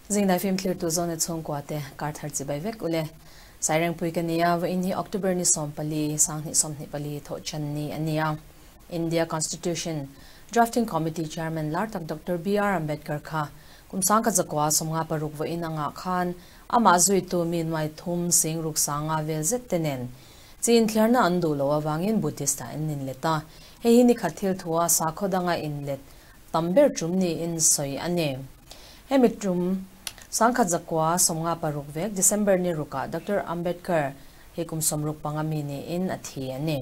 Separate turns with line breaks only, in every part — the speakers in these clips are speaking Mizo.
Zingdai fim thlirtu zawna chhungkua te kar thar chibai vek ule. Sairengpui ka nia, vawiin hi October ni 14, 2024 thawhchan ni a nia. India Constitution Drafting Committee Chairman lar tak Doctor BR Ambedkar kha kum 1956 vawiin anga khan amah zuitu mi nuai thum sing ruk sanga vel zet te nen chi inthliarna an duh loh avangin Buddhist ah an inlet a. Hei hi nikhat thil thua sakhaw danga inlet tam ber tum niin sawi a ni. Hemi tum 1956 vek December ni rukah Doctor Ambedkar hi kum 65 mi niin a thi a ni.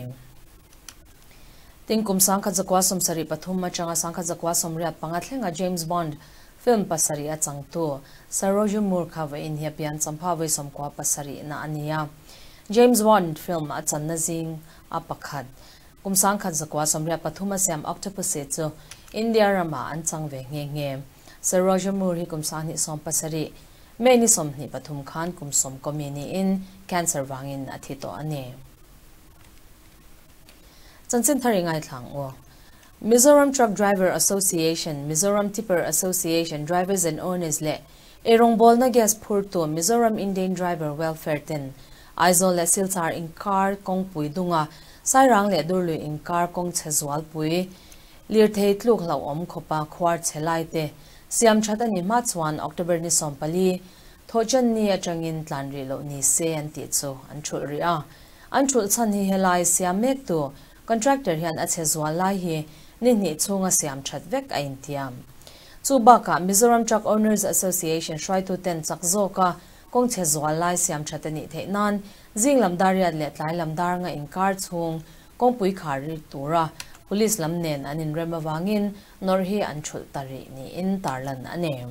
Tin kum 1973 atanga 1985 thlenga James Bond film pasarih a changtu Sir Roger Moore kha vawiin hi a pian champha vawi 97 na a ni a. James Bond film a channa zing a pakhat kum 1983 a siam Octopussy chu India ramah an chang ve nghe nghe. Sir Roger Moore hi kum 2017 May ni 23 khan kum 90 mi niin cancer wangin a thi tawh a ni. Chanchin thar i ngaithlang u. Mizoram Truck Driver Association, Mizoram Tipper Association Drivers and Owners leh eirawngbawlna gas phurtu Mizoram Indian Driver Welfare ten Aizawl leh Silchar inkar kawngpui dunga Sairang leh Durlui inkar kawng chhe zualpui lirthei tluk hlauhawm khawpa khuar chhe lai te siam that a ni hma chuan October ni 14 thawhchan ni atangin tlan rih loh ni se an tih chu an thulh rih a. An thulh chhan hi helai siam mek tu contractor hian a chhe zual lai hi ni hnih chhunga siam that vek a intiam. Chu bakah Mizoram Truck Owners Association hruaitu ten chak zawka kawng chhe zual lai siam that a nih theih nan zing lam dar riat leh tlai lam dar nga inkar chhung kawngpui khar ri tura police lam nen an inrem awangin nawrh hi an thulh ta rih niin tarlan a ni.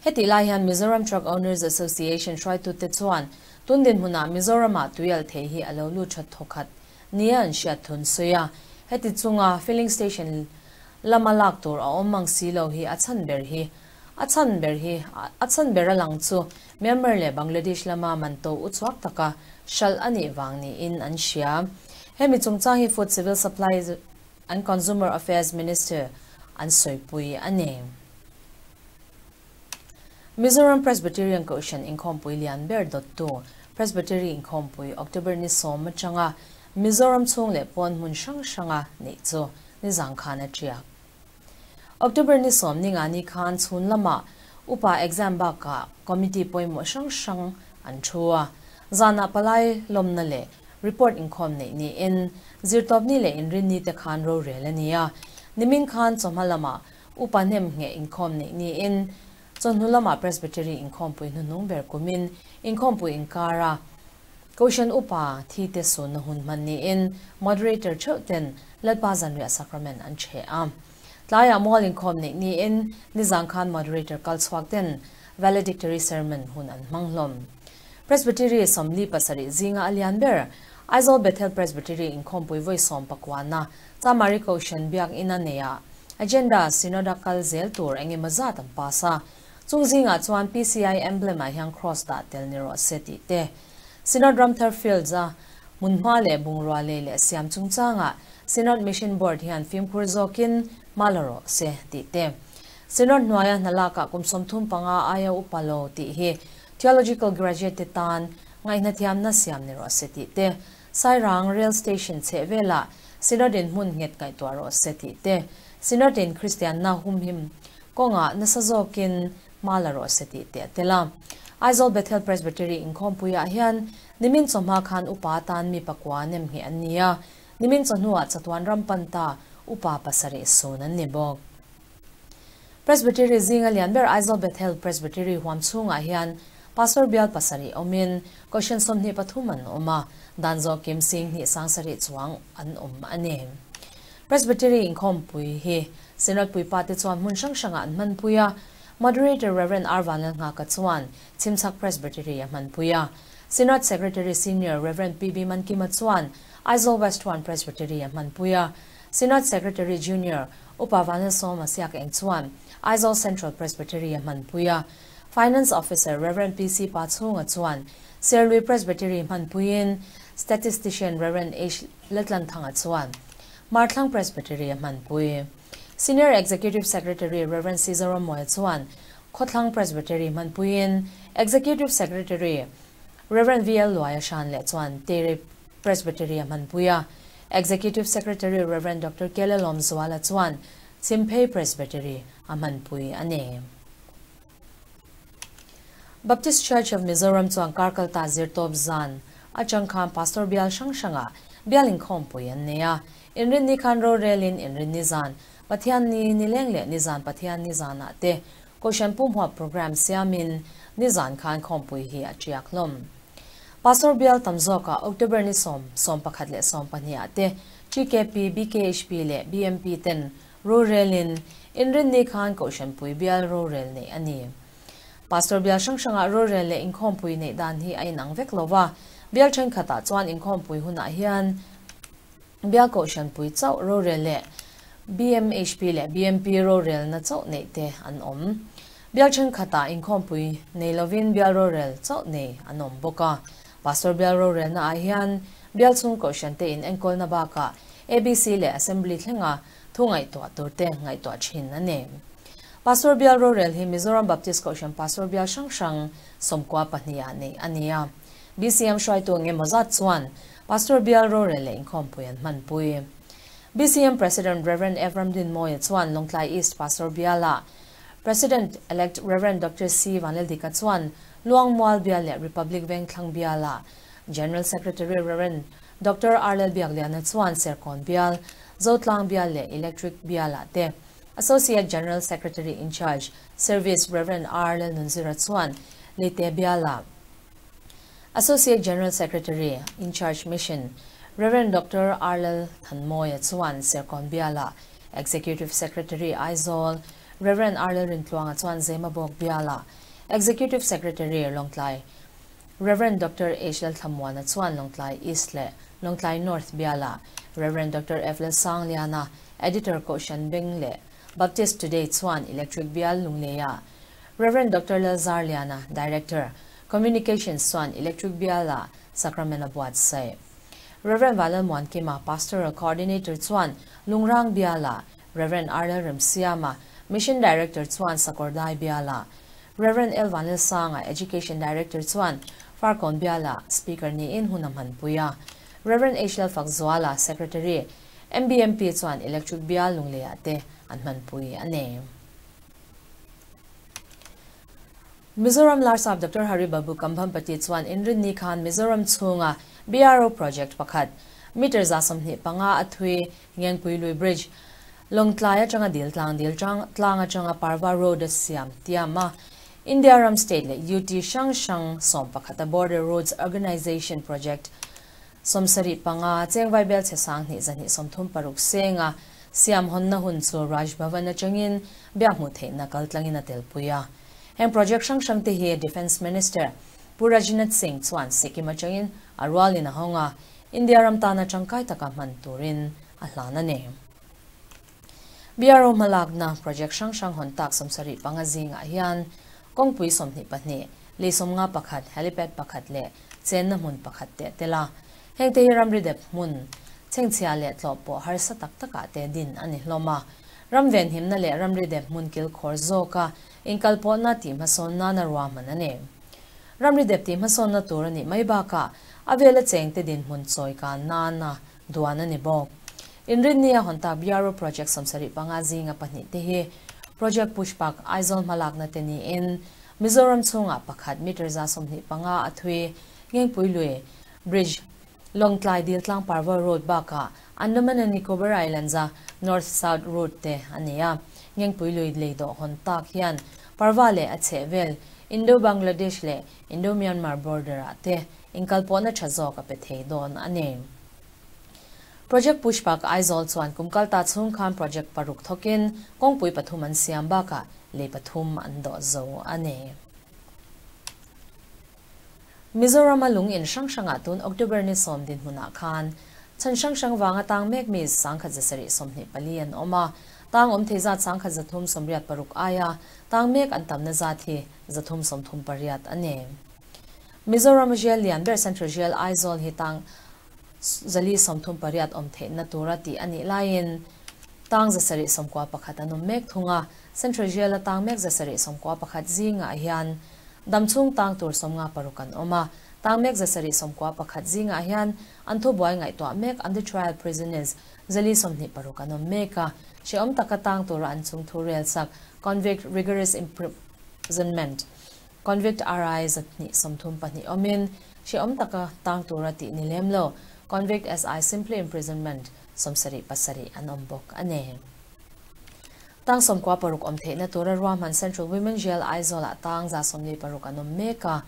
Heti lai hian Mizoram Truck Owners Association hruaitu te chuan tundin hmunah Mizoramah tuial thei hi a lo lut that thawkhat nia an hriat thun sawi a. Heti chunga filling station lama lak tur a awm mang si lo hi a chhan ber hi a chhan ber hi a chhan ber a lang chu Myanmar leh Bangladesh lama man to uchuak taka hral a nih wang niin an hria. Hemi chungchang hi Food Civil Supplies and Consumer Affairs Minister an sawipui a ni. Mizoram Presbyterian Kohhran inkhawmpui lian ber dawttu Presbytery inkhawmpui October ni 10 atanga Mizoram chhung leh pawn hmun hrang hranga neih chu ni zang khan a ṭiak. October ni 10 ni nga ni khan chhun lama upa exam baka committee pawimawh hrang hrang an thu a. Zana palai lawmna leh report inkhawm neih niin zirtawp ni leh inrin ni te khan ro rel a ni a. Nimin khan chawhma lama upa hnem nge inkhawm neih niin chawhnu lama Presbytery inkhawmpui hnuhnung ber kumin inkhawmpui inkara Kohhran upa thi te sunna hun hman niin moderator theuh ten Lalpa Zanriah Sacrament an che a. Tlaiah mual inkhawm neih niin nizang khan moderator kal chhuak ten valedictory sermon hun an hmang hlawm. Presbytery 47 zinga a lian ber Aizawl Bethel Presbytery inkhawmpui vawi 19 na Chamari Kohhran biak ina neia agenda synoda kal zel tur engemaw zat an pass a. Chung zingah chuan PCI emblem ah hian cross dah tel ni rawh se tih te. Synod Ramthar Fields a hmunhma leh bungrua lei leh siam chungchangah Synod Mission Board hian fimkhur zawkin hma la rawh se tih te. Synod hnuaia hnalakah kum 35 aia upa lo tih hi theological graduate te tan ngaihna thiamna siam ni rawh se tih te. Sairang Rail Station chhe vela Synod in hmun nget ngaihtuah rawh se tih te. Synod in Christian na humhim konga nasa zawkin hma la rawh se tih te a tel a. Aizawl Bethel Presbytery inkhawmpuiah hian nimin chawhma khan upa tan mi pakua nem nge an ni a. Nimin chawhnuah chatuan ram panta upa pasarih sun an ni bawk. Presbytery zinga lian ber Aizawl Bethel Presbytery huam chhungah hian pastor bial pasarih awmin Kohhran 23 an awm a. Dan zawh kim sing hnih sang sarih chuang an awm a ni. Presbytery inkhawmpui hi Synod puipa te chuan hmun hrang hrangah an hmanpui a. Moderator Reverend R. Vanlalnghaka chuan Chhimchhak Presbytery a hmanpui a. Synod Secretary Senior Reverend P.B. Mankima chuan Aizawl West 1 Presbytery a hmanpui a. Synod Secretary Junior Upa Vanlalsawma Siak Eng chuan Aizawl Central Presbytery a hmanpui a. Finance Officer Rev. PC Pachhunga chuan Serlui Presbytery hmanpuiin Statistician Rev. H Latlanthanga chuan Hmarthlang Presbytery a hmanpui. Senior Executive Secretary Rev. C Zoramawia chuan Khawthlang Presbytery hmanpuiin Executive Secretary Rev. VL Luaia Hran leh chuan Tere Presbytery a hmanpui a. Executive Secretary Rev. Doctor Kele Lawmzuala chuan Chhimphei Presbytery a hmanpui a ni. Baptist Church of Mizoram chuan Karkalta zirtawp zan atang khan Pastor bial hrang hrangah bial inkhawmpui an nei a. Inrinni khan rorelin Inrinni zan, Pathianni nileng leh nizan Pathianni zanah te Kohhran pumhuap programme siamin nizan khan khawmpui hi a tiak hlawm. Pastor bial tam zawkah October ni sawm, 11 leh 12 ah te TKP, BKHP leh BMP ten Rorelin, Inrinni khan Kohhranpui bial rorel neih a ni. Pastor bial hrang hrangah rorel leh inkhawmpui neih dan hi a inang vek lo va, bial thenkhatah chuan inkhawmpui hunah hian bial Kohhranpui chauh rorel leh BMHP leh BMP rorelna chauh neih te an awm. Bial thenkhatah inkhawmpui nei lovin bial rorel chauh nei an awm bawk a. Pastor bial rorelna ah hian bial chhung Kohhran te inenkawlna bakah ABC leh Assembly thlenga Thu ngaihtuah tur te ngaihtuah thin a ni. Pastor bial rorel hi Mizoram Baptist Kohhran Pastor bial hrang hrang 92 ah neih a ni a. BCM hruaitu eng emaw zat chuan Pastor bial rorel leh inkhawmpui an hmanpui. BCM President Rev. Ephraim Dinmawia chuan Lawngtlai East Pastor bialah President Elect Rev. Doctor C. Vanlaldika chuan Luangmual bial leh Republic Vengthlang bialah General Secretary Rev. Doctor Arlel Biakliana chuan Serkawn bial, Zotlang bial leh Electric bialah te Associate General Secretary in Charge, Service, Rev. R. Lalnunzira chuan Leite bialah Associate General Secretary in Charge Mission, Rev. Doctor R. Lalthanmawia chuan Serkawn bialah Executive Secretary Aizawl, Rev. R. Lalrintluanga chuan Zemabawk bialah Executive Secretary Lawngtlai, Rev. Doctor H. Lalthlamuana chuan Lawngtlai East leh Lawngtlai North bialah Rev. Doctor F. Lalsangliana, Editor Kohhran Beng leh Baptist Today chuan Electric bial Lungleiah Rev. Doctor Lalzarliana, Director, Communications chuan Electric bialah Sacrament a buatsaih. Rev. Vanlalmuankima, Pastoral Coordinator chuan Lungrang bialah Rev. R. Lalremsiama, Mission Director chuan Sakawrdai bialah Rev. L. Vanlalsanga, Education Director chuan Farkawn biala Speaker niin hun a hmanpui a. Rev. H. Lalfakzuala, Secretary, MBMP chuan Electric bial lungleiah te an hmanpui a nei. Mizoram Larsap Doctor Hari Babu Kambhampati chuan inrinni khan Mizoram chhunga BRO project pakhat, meter 25 a thui Ngengpui Lui Bridge, Lawngtlai atanga dil tlang dil tlang atanga Parva Road a siam tiam a, India ram state leh UT hrang hrang 11 a Border Roads Organisation project 75 cheng vaibel chhe 2236 senga siam hawnna hun chu Raj Bhavan atangin biak hmuh theihna kal tlangin a telpui a. Heng project hrang hrang te hi Defence Minister Pu Rajnath Singh chuan Sikkim atangin a rualin a hawng a, India ram tana tangkai taka hman turin a hlan a ni. BRO hmalakna project hrang hrang hawn tak 75 zingah hian kawngpui 22, lei 51, helipad pakhat leh chenna hmun pakhat te tel a. Heng te hi ramri dep hmun, chhengchhia leh tlawh pawh harsa tak takah te din a ni hlawm a. Ram venhimna leh ramri dep hmun kilkhawr zawka inkalpawhna tih hmasawn nana ruahman a ni. Ramri dep tih hmasawnna tur a nih mai bakah a vela chengte dinhmun chawi kan nana duan a ni bawk. Inrinni a hawn tak BRO Project 75 zinga pahnih te hi Project Pushpak Aizawl hmalakna te niin Mizoram chhungah pakhat meter 25 a thui Ngengpui Lui Bridge Lawngtlai Diltlang Parva Road bakah Andaman and Nicobar Islands a North South Road te a ni a. Ngengpui Lui lei dawh hawn tak hian Parva leh a chheh vel Indo-Bangladesh leh Indo-Myanmar border ah te inkalpawhna tha zawk a pe thei dawn a ni. Project Pushpak Aizawl chuan kum kalta chhung khan project paruk thawkin kawngpui pathum an siam bakah lei pathum an dawh zo a ni. Mizoram a lung in hrang hrangah tun October ni 10 dinhmunah khan chhan hrang hrang vanga tang mek mi 1724 an awm a. Tang awm thei zat 1386 aia tang mek an tamna zat hi 338 a ni. Mizoram Jail lian ber Central Jail Aizawl hi tang 438 awm theihna tura tih a nih laiin tang 791 an awm mek thung a. Central Jail a tang mek 791 zingah hian damchhung tang tur 56 an awm a. Tang mek 791 zingah hian an thubuai ngaihtuah mek under trial prisoners 426 an awm mek a. Hrehawm taka tang tura an chung thu rel sak convict rigorous imprisonment convict RI 232 awmin hrehawm taka tang tura tih ni lem lo convict SI simply imprisonment 77 an awm bawk a ni. Tang 96 awm theihna tura ruahman Central Women Jail Aizawl ah tang 146 an awm mek a.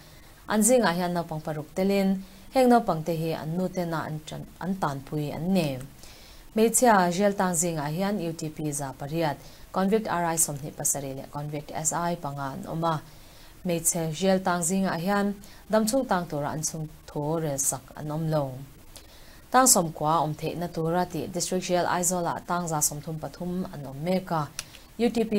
An zingah hian naupang paruk telin heng naupang te hi an nu tena an tanpui an ni. Hmeichhia jail tang zingah hian UTP 800, convict RI 27 leh convict SI 5 an awm a. Hmeichhe jail tang zingah hian damchhung tang tura an chung thu rel sak an awm lo. Tang 90 awm theihna tura tih District Jail Aizawl ah tang 133 an awm mek a. UTP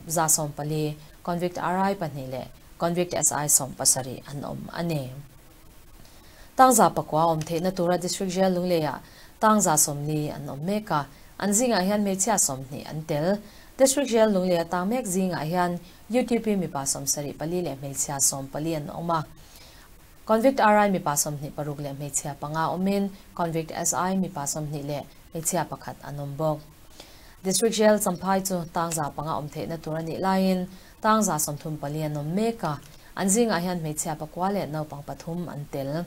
140, convict RI 2 leh convict SI 17 an awm a ni. Tang 900 awm theihna tura District Jail Lunglei ah tang 140 an awm mek a. An zingah hian hmeichhia 20 an tel. District Jail Lunglei a tang mek zingah hian UTP mipa 74 leh hmeichhia 14 an awm a. Convict RI mipa 26 leh hmeichhia 5 awmin convict SI mipa 20 leh hmeichhia 1 an awm bawk. District Jail Champhai chu tang 5 awm theihna tur a nih laiin tang 134 an awm mek a. An zingah hian hmeichhia 9 leh naupang 3 an tel.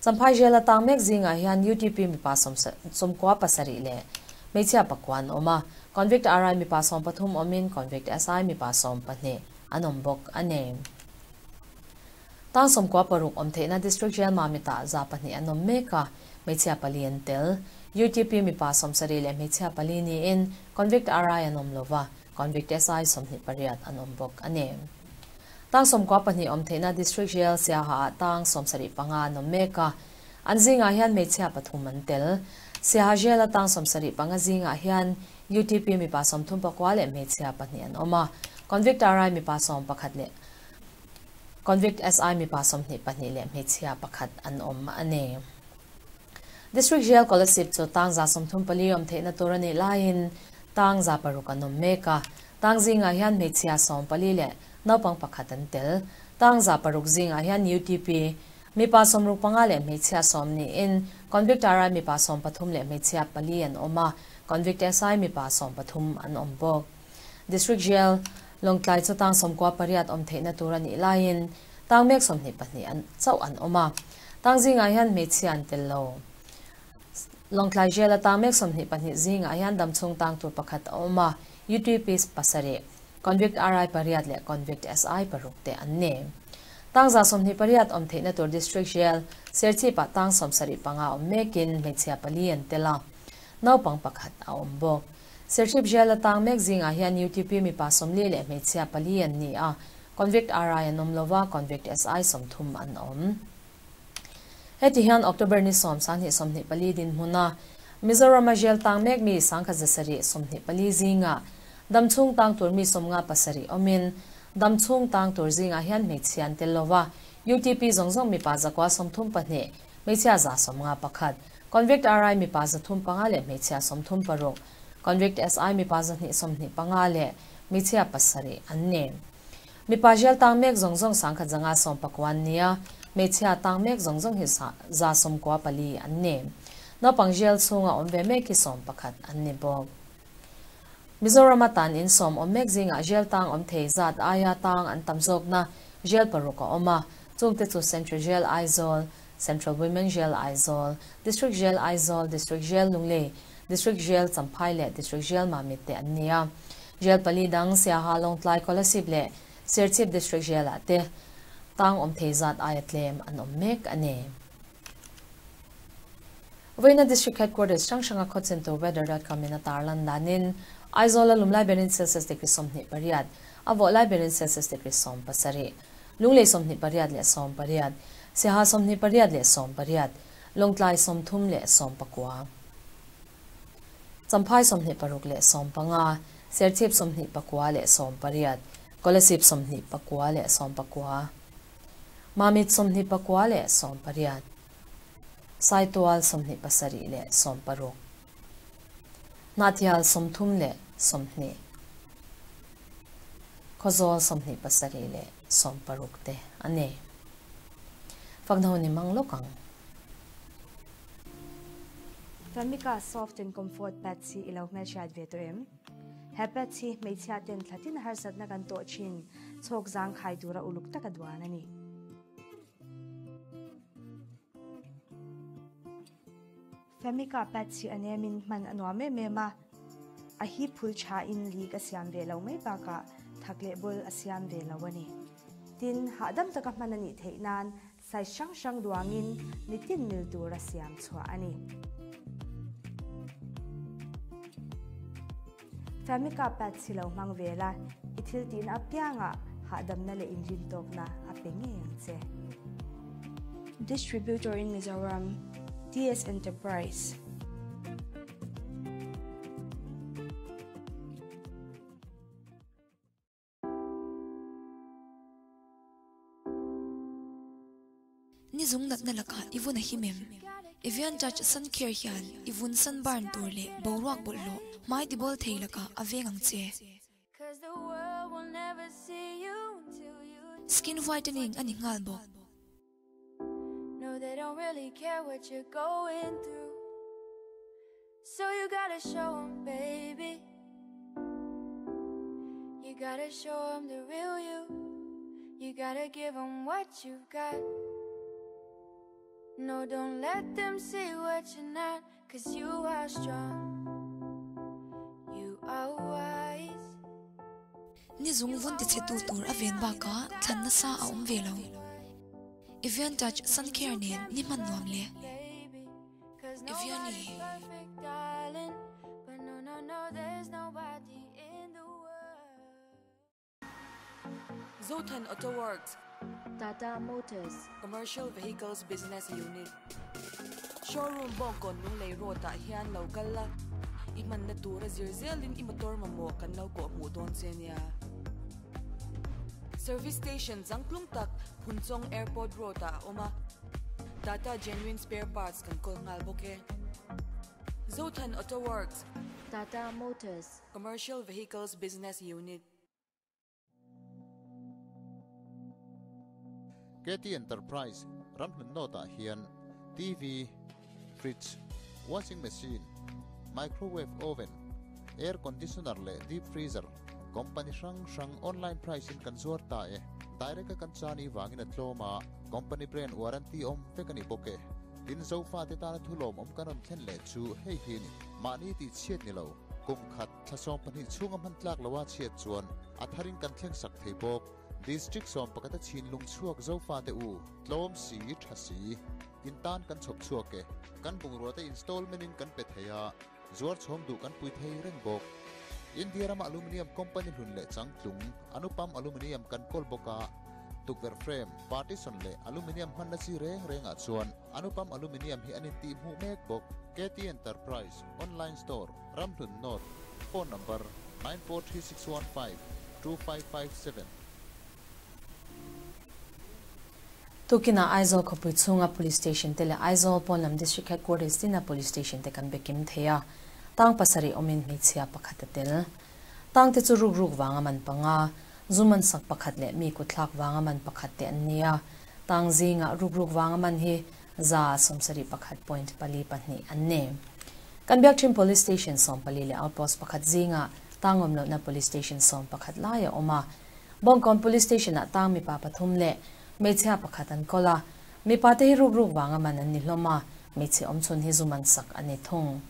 Champhai Jail a tang mek zingah hian UTP mipa 97 leh hmeichhia 9 an awm a. Convict RI mipa 13 awmin convict SI mipa 12 an awm bawk a ni. Tang 96 awm theihna District Jail Mamit ah 2 an awm mek a. Hmeichhia 4 an tel. UTP mipa 70 leh hmeichhia 4 niin convict RI an awm lova, convict SI 28 an awm bawk a ni. Tang 92 awm theihna District Jail Siaha ah tang 75 an awm mek a. An zingah hian hmeichhia 3 an tel. Siaha Jail a tang 75 zingah hian UTP mipa 34 leh hmeichhia 2 an awm a. Convict RI mipa 11 leh convict SI mipa 22 leh hmeichhia 1 an awm a ni. District Jail Kolasib chu tang 134 awm theihna tur a nih laiin tang 6 an awm mek a. Tang zingah hian hmeichhia 14 leh naupang 1 an tel. Tang 6 zingah hian UTP mipa 65 leh hmeichhia 10 niin convict RI mipa 13 leh hmeichhia 4 an awm a. Convict SI mipa 13 an awm bawk. District Jail Lawngtlai chu tang 98 awm theihna tur a nih laiin tang mek 22 an chauh an awm a. Tang zingah hian hmeichhia an tel lo. Lawngtlai Jail a tang mek 22 zingah hian damchhung tang tur 1 a awm a. UTP 7, convict RI 8 leh convict SI 6 te an ni. Tang 28 awm theihna tur District Jail Serchhip ah tang 75 awm mekin hmeichhia 4 an tel a. Naupang 1 a awm bawk. Serchhip Jail a tang mek zingah hian UTP mipa 40 leh hmeichhia 4 an ni a. Convict RI an awm lova, convict SI 30 an awm. Heti hian October ni 10 2024 din hmuna Mizoram a jail tang mek mi 1724 zinga damchhung tang tur mi 57 awmin damchhung tang tur zingah hian hmeichhia an tel lova. UTP zawng zawng mipa 132, hmeichhia 151, convict RI mipa 305 leh hmeichhia 36, convict SI mipa 225 leh hmeichhia 7 an ni. Mipa jail tang mek zawng zawng 119 nia, hmeichhia tang mek zawng zawng hi 94 an ni. Naupang jail chhunga awm ve mek hi 11 an ni bawk. Mizoram a tan in 10 awm mek zingah jail tang awm thei zat aia tang an tam zawkna jail 6 a awm a. Chungte chu Central Jail Aizawl, Central Women Jail Aizawl, District Jail Aizawl, District Jail Lunglei, District Jail Champhai leh District Jail Mamit te an ni a. Jail 4 dang Siaha Lawngtlai Kolasib leh Serchhip District Jail ah te tang awm thei zat aia tlem an awm mek a ni. Vawiina District Headquarters hrang hranga khawchin tur weather.com in a tarlan danin Aizawl a lumlai berin Celsius degree 28, a vawh lai berin Celsius degree 17, Lunglei 28 leh 18, Siaha 28 leh 18, Lawngtlai 30 leh 19. Champhai 26 leh 15, Serchhip 28, Kolasib 29, Mamit 28, Saitual 26, Hnahthial 30, Khawzawl 27 te a ni. Fakna ni mang lawk ang.
Famika Soft and Comfort Pads hi i lo hmelhriat ve tawh em? He pads hi hmeichhia ten thlatin harsatna kan tawh thin chhawk zangkhai tura uluk taka duan a ni. Famika pads hi a nemin hman a nuam em em a, a hi phul thain leak a siam ve lo mai bakah thak leh bul a siam ve lo a ni. Tin, hahdam taka hman a nih theih nan size hrang hrang duangin mitin mil tura siam chhuah a ni. Famika pads hi lo hmang ve la, i thil tihna apiangah hahdamna leh inrintawkna a pe ngei ang che. Distributor in Mizoram, TS Enterprise.
Ni zung natna lakah i vun a him em? Evian Touch Sun Care hian i vun sunburn tur leh boruak bawlhhlawh hmai tibawl thei lakah a veng ang che. Skin whitening a ni nghal bawk. Ni zung vun tichhetu tur a ven bakah thlan nasa a awm ve lo. Evian Touch Sun Care nen ni hman nuam le. Evian-i.
Zothan Auto Works.
Tata Motors.
Commercial Vehicles Business Unit. Showroom Bawngkawn Lunglei Road ah hian lo kal la, i hmanna tura zir zelin i motor mamawh kan lo kawh hmuh dawn che nia. Service Station changtlung tak Phunchawng Airport Road ah a awm a, Tata Genuine Spare Parts kan kawl nghal bawk e. Zothan Auto Works.
Tata Motors.
Commercial Vehicles Business Unit.
KT Enterprise ramhlun nawtah hian TV, Fridge, Washing Machine, Microwave Oven, Air Conditioner leh Deep Freezer company hrang hrang online price in kan zuar ta e. Direct a kan chan i vangin a tlawm a, company brand warranty awm vek a ni bawk e. Tin Zofa te tana thulawm awm kan rawn thlen leh chu hei hi a ni. Mahni tih chhiat ni lo, kum khat, thla 12 chhunga hman tlak loa chhiat chuan a tharin kan thleng sak thei bawk. District 11 a chhin lung chhuak Zofa te u, tlawm si, tha si, in tan kan chhawp chhuak e. Kan bungrua te installment in kan pe thei a, zuar chhawm duh kan pui thei reng bawk. India rama aluminium company hlun leh changtlung, Anupam Aluminium kan kawl bawk a, tukverh frame, partition leh aluminium hmanna chi reng rengah chuan Anupam Aluminium hi an intih hmuh mek bawk. KT Enterprise, Online Store, Ramhlun North, Phone Number, 943615 2557.
Tukinah Aizawl khawpui chhunga Police Station te leh Aizawl pawnlam District Headquarters tina Police Station te kan be kim thei a, tang pasarih awmin hmeichhia pakhat a tel. Tang te chu ruk ruk vanga man panga, zu man sak pakhat leh mi kutthlak vanga man pakhat te an ni a, tang zingah ruk ruk vanga man hi 71.42 an ni. Kan biak thin Police Station 14 leh Outpost pakhat zingah tang awm lohna Police Station 11 lai a awm a. Bawngkawn Police Station ah tang mipa pathum leh hmeichhia pakhat an kawl a, mipa te hi ruk ruk vanga man an ni hlawm a, hmeichhe awm chhun hi zu man sak a ni thung.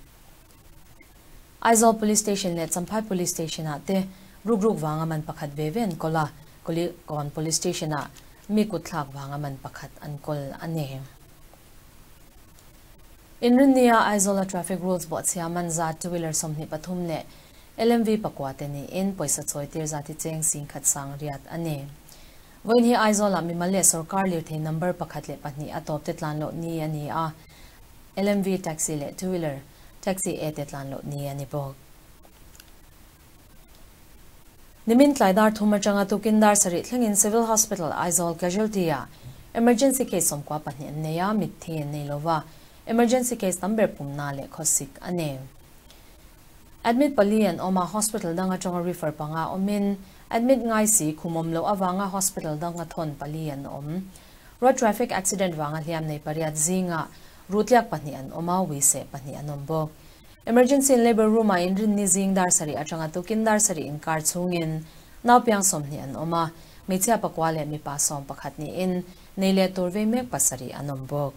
Aizawl Police Station leh Champhai Police Station ah te ruk ruk vanga man pakhat ve ve an kawl a, Kulikawn Police Station ah mi kutthlak vanga man pakhat an kawl a ni. Inrinnia Aizawla traffic rules bawhchhia man zat two wheeler 23 leh LMV pakua te niin pawisa chawi tir zat hi cheng singkhat sang riat a ni. Vawiin hi Aizawlah mimal leh sorkar lirthei number pakhat leh pahnih a tawp te tlan loh ni a ni a, LMV taxi leh two wheeler taxi e te tlan loh ni a ni bawk. Nimin tlai dar thum atanga tukin dar sarih thlengin Civil Hospital Aizawl Casualty ah emergency case 92 an nei a, mitthi an nei lova, emergency case tam ber pumna leh khawsik a ni. Admit pali an awm a, hospital dang atanga refer panga awmin admit ngai si khum awm loh avanga hospital danga thawn pali an awm. Road traffic accident vanga hliam nei pariat zingah rutliak pahnih an awm a, uiseh pahnih an awm bawk. Emergency in labour room ah inrinni zing dar sarih atanga tukin dar sarih inkar chhungin naupiang 20 an awm a, hmeichhia pakua leh mipa 11 niin nei leh tur vei mek pasarih an awm bawk.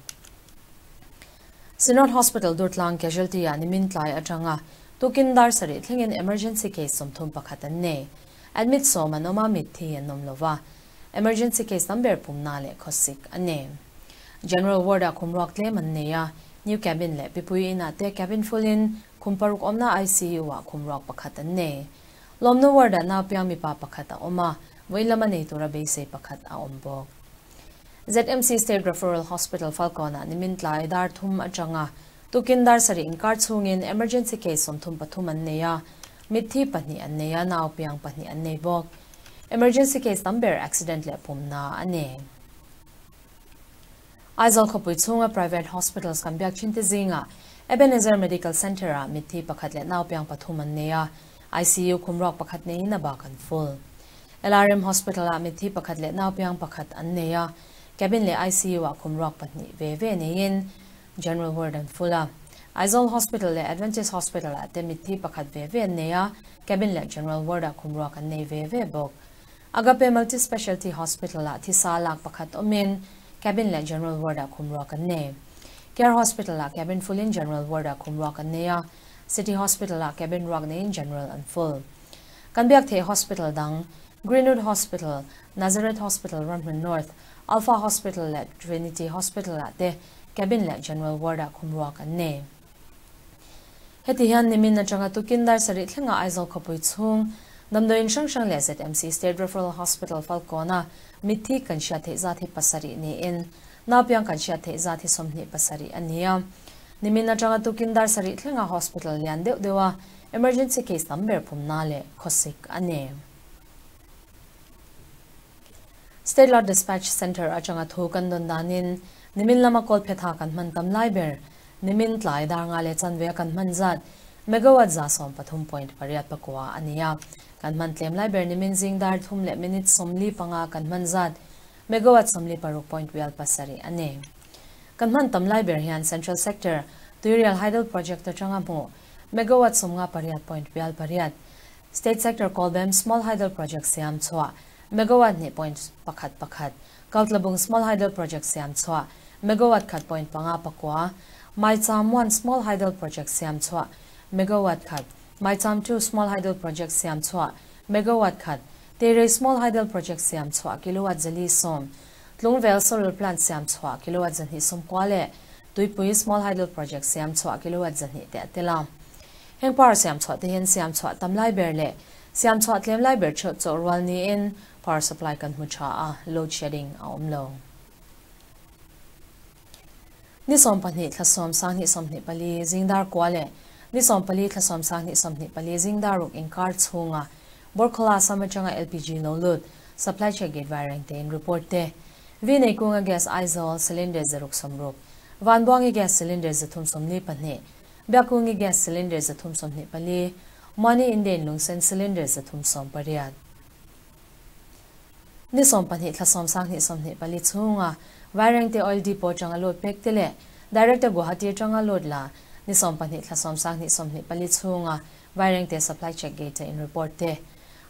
Synod Hospital Durtlang casualty ah nimin tlai atanga tukin dar sarih thlengin emergency case 31 an nei. Admit 10 an awm a, mitthi an awm lova. Emergency case tam ber pumna leh khawsik a ni. General ward ah khum ruak tlem an nei a, new cabin leh pipui inah te cabin full in khum paruk awmna ICU ah khum ruak pakhat an nei. Lawmna ward ah naupiang mipa pakhat a awm a, vawi lama nei tura beisei pakhat a awm bawk. ZMC State Referral Hospital Falkawn ah nimin tlai dar thum atanga tukin dar sarih inkar chhungin emergency case 33 an nei a, mitthi pahnih an nei a, naupiang pahnih an nei bawk. Emergency case tam ber accident leh pumna a ni. Aizawl khawpui chhunga private hospitals kan biak thin te zinga Ebenezer Medical Centre ah mitthi pakhat leh naupiang pathum an nei a, ICU khum ruak pakhat neiin a bak an full. LRM Hospital ah mitthi pakhat leh naupiang pakhat an nei a, cabin leh ICU ah khum ruak pahnih ve ve neiin general ward an full a. Aizawl Hospital leh Adventist Hospital ah te mitthi pakhat ve ve an nei a, cabin leh general ward ah khum ruak an nei ve ve bawk. Agape Multi Specialty Hospital ah thisa lak pakhat awmin cabin leh general ward ah khum ruak an nei. Care Hospital ah cabin full in general ward ah khum ruak an nei a, City Hospital ah cabin ruak neiin general an full. Kan biak theih hospital dang Greenwood Hospital, Nazareth Hospital Ramhmun North, Alpha Hospital leh Trinity Hospital ah te cabin leh general ward ah khum ruak an nei. Heti hian nimin atanga tukin dar sarih thlenga Aizawl khawpui chhung damdawiin hrang hrang leh ZMC State Referral Hospital Falkawna mitthi kan hriat theih zat hi pasarih niin naupiang kan hriat theih zat hi 27 a ni a. Nimin atanga tukin dar sarih thlenga hospital lian deuh deuh a emergency case tam ber pumna leh khawsik a ni. State Lot Dispatch Centre atanga thu kan dawn danin nimin lama kawl phetha kan hman tam lai ber nimin tlai dar nga leh chanve kan hman zat megawatt 113.8 a ni a. Kan hman tlem lai ber nimin zing dar thum leh minute 45 kan hman zat megawatt 46.7 a ni. Kan hman tam lai ber hian Central Sector Tuirial Hydel Project atanga hmu megawatt 58.8, State Sector Kolbem Small Hydel Project siam chhuah megawatt 2.11, Kautlabung Small Hydel Project siam chhuah megawatt 1.59, Maicham 1 Small Hydel Project siam chhuah megawatt 1, Maicham 2 Small Hydel Project siam chhuah megawatt 1, Terei Small Hydel Project siam chhuah kilowatt 110, Tlungvel Solar Plant siam chhuah kilowatt 290 leh Tuipui Small Hydel Project siam chhuah kilowatt 200 te atela. Heng power siam chhuah te hian siam chhuah tam lai ber leh siam chhuah tlem lai ber theuh chaw rual niin power supply kan hmu tha a, load shedding a awm lo. Ni 12 thla 10 2024 zingdar kwa leh ni 14 thla 10 2024 zingdar ruk inkar chhunga Borkhola Assam atanga LPG lo lut supply check gate vaireng te in report te vi nei kunga gas Aizawl cylinder 660, Vanbuangi gas cylinder 342, Biakungi gas cylinder 324, Money Indian lungsen cylinder 318. Ni 12 thla 10 2024 chhunga vaireng te oil depot atanga load pek te leh Director Guwahati atanga load la ni 12 thla 10 2024 chhunga vaireng te supply check gate in report te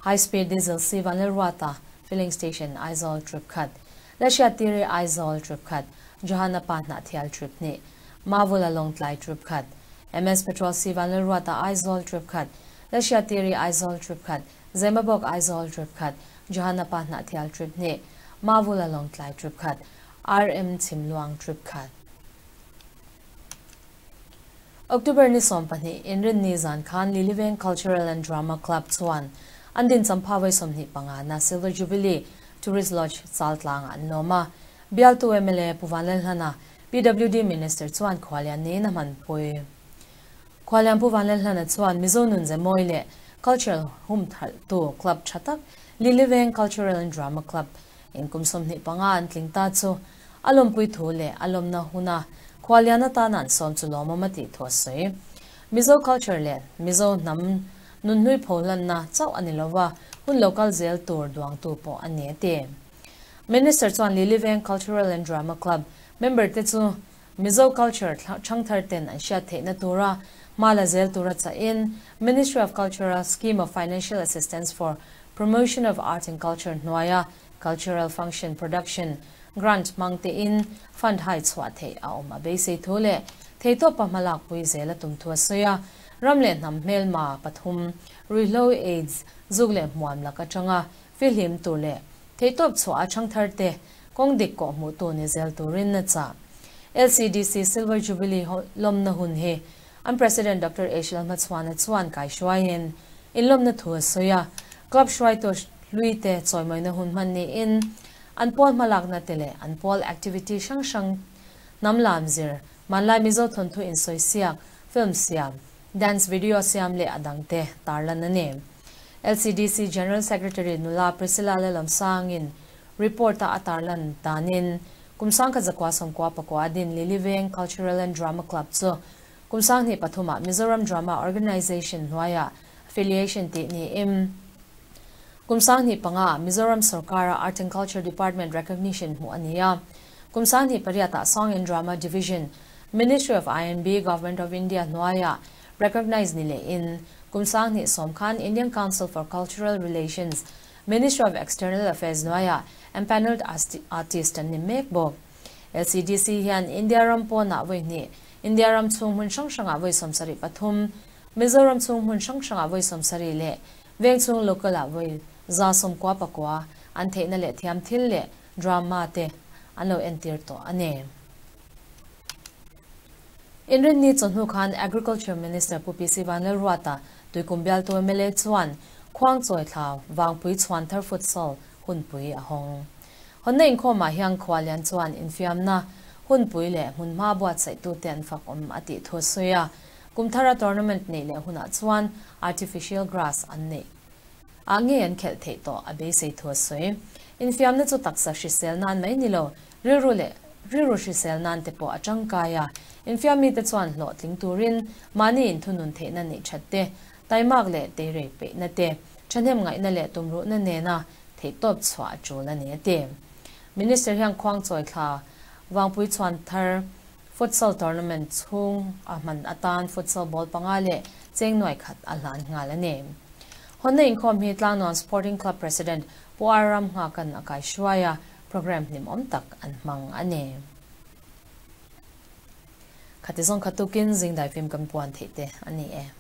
high speed diesel si Vanlalruata filling station Aizawl trip khat, Lashiat Tiri Aizawl trip khat, Johanna pa hna thial trip ni, Mavula Longtlai trip khat, MS Petrol si Vanlalruata Aizawl trip khat, Lashiat Tiri Aizawl trip khat, Zemabawk Aizawl trip khat, Johanna pa hna thial trip ni, Mavula Longtlai trip khat, RM Chimluang trip khat. October ni 12 inrin ni zan khan Liliveng Cultural and Drama Club chuan andin champha vai 25 na Silver Jubilee Tourist Lodge chaltlang an lawma. Bialtu MLA Pu Vanlalhlana PWD Minister chuan khwalian ni na man pui. Khwalian Pu Vanlalhlana chuan Mizo nun ze moi le Culture humhalh tu club tha tak Liliveng Cultural and Drama Club in kum 25 an tling ta chu a lawmpui thu leh a lawmna huna khualian atana an sawm chu lawmawm a tih thu a sawi. Mizo culture leh Mizo hnam nunhlui phohlanna chauh a ni lova, hun lo kal zel tur duangtu pawh a ni a ti. Minister chuan Liliveng Cultural and Drama Club member te chu Mizo culture thangthar ten an hriat theihna tura hma la zel tura chahin Ministry of Culture-a Scheme of Financial Assistance for Promotion of Art and Culture hnuaia Cultural Function Production Grant hmang tein fund hai chhuah theih a awm a beisei thu leh theitawpa hmalak pui zel a tum thu a sawi a. Ram leh hnam hmelma pathum, ruihhlo, AIDS, zuk leh hmuam lak atanga fihlim tur leh theihtawp chhuah a thangthar te kawng dik kawh hmuh tu ni zel turin a chah. LCDC Silver Jubilee lawmna hun hi an President Doctor H Lalhmachhuana chuan kaihruaiin inlawmna thu a sawi a, club hruaitu hlui te chawimawina hun hman niin an pawl hmalakna te leh an pawl activity hrang hrang hnam lam zir, hmanlai Mizo thawnthu insawisiak, film siam, dance video siam leh a dangte tarlan a ni. LCDC General Secretary nula Priscilla Lalawmsangin Report-a a tarlan danin kum 1999 din Liliveng Cultural and Drama Club chu kum 2003ah Mizoram Drama Organisation hnuaiah affiliation tih niin kum 2005ah Mizoram sorkara Art and Culture Department recognition hmuh a ni a. Kum 2008ah Song and Drama Division, Ministry of INB, Government of India hnuaiah recognise ni lehin kum 2010 khan Indian Council for Cultural Relations, Ministry of External Affairs hnuaiah empanelled artist an ni mek bawk. LCDC hian India ram pawnah vawi hnih, India ram chhung hmun hrang hrangah vawi 73, Mizoram chhung hmun hrang hrangah vawi 70 leh veng chhung local ah vawi 99 an theihna leh thiam thil leh drama te an lo entir tawh a ni. Inrinni chawhnu khan Agriculture Minister Pu PC Vanlalruata Tuikum bialtu mla chuan Khuangchawi thla Vangpui chhuan thar futsal hunpui a hawng. Hawnna inkhawmah hian Khualian chuan infiamna hunpui leh hmunhma buatsaih tute an fak awm a tih thu a sawi a. Kum thara tournament neih leh hunah chuan artificial grass an neih ah ngei an khelh theih tawh a beisei thu a sawi. Infiamna chu taksa hrisel nan mai ni lo, rilru leh rilru hrisel nan te pawh a tangkai a. Infiam mite chuan hlawhtling turin mahni inthunun theihna neih that te, taimak leh teirei peihna te, thahnem ngaihna leh tumruhna nena theihtawp chhuah a tul a ni a ti. Minister hian Khuangchawi thla Vangpui chhuan thar futsal tournament chhung a hman atan futsal ball panga leh cheng nuai khat a hlan nghal a ni. Hawnna inkhawm hi Tlangnuam Sporting Club President Pu R Ramnghakan a kaihruai a, programme hlimawm tak an hmang a ni. Khati zawng khat tukin zing daifim kan puan theih te a ni e.